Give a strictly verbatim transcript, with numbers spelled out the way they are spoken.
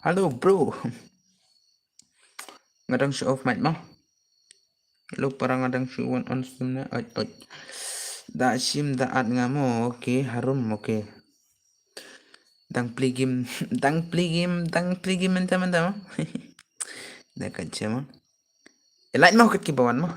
Hello, bro. Nga dang shu off mic mo. Hello, para, nga dang shu wan on stream ne. Oi, oi. Da shim da at nga mo. Okay, harum, okay. Dang play game, dang play game, dang play game mynta, mynta mo. Da kat che mo. Elait mo kat ki bawan mo.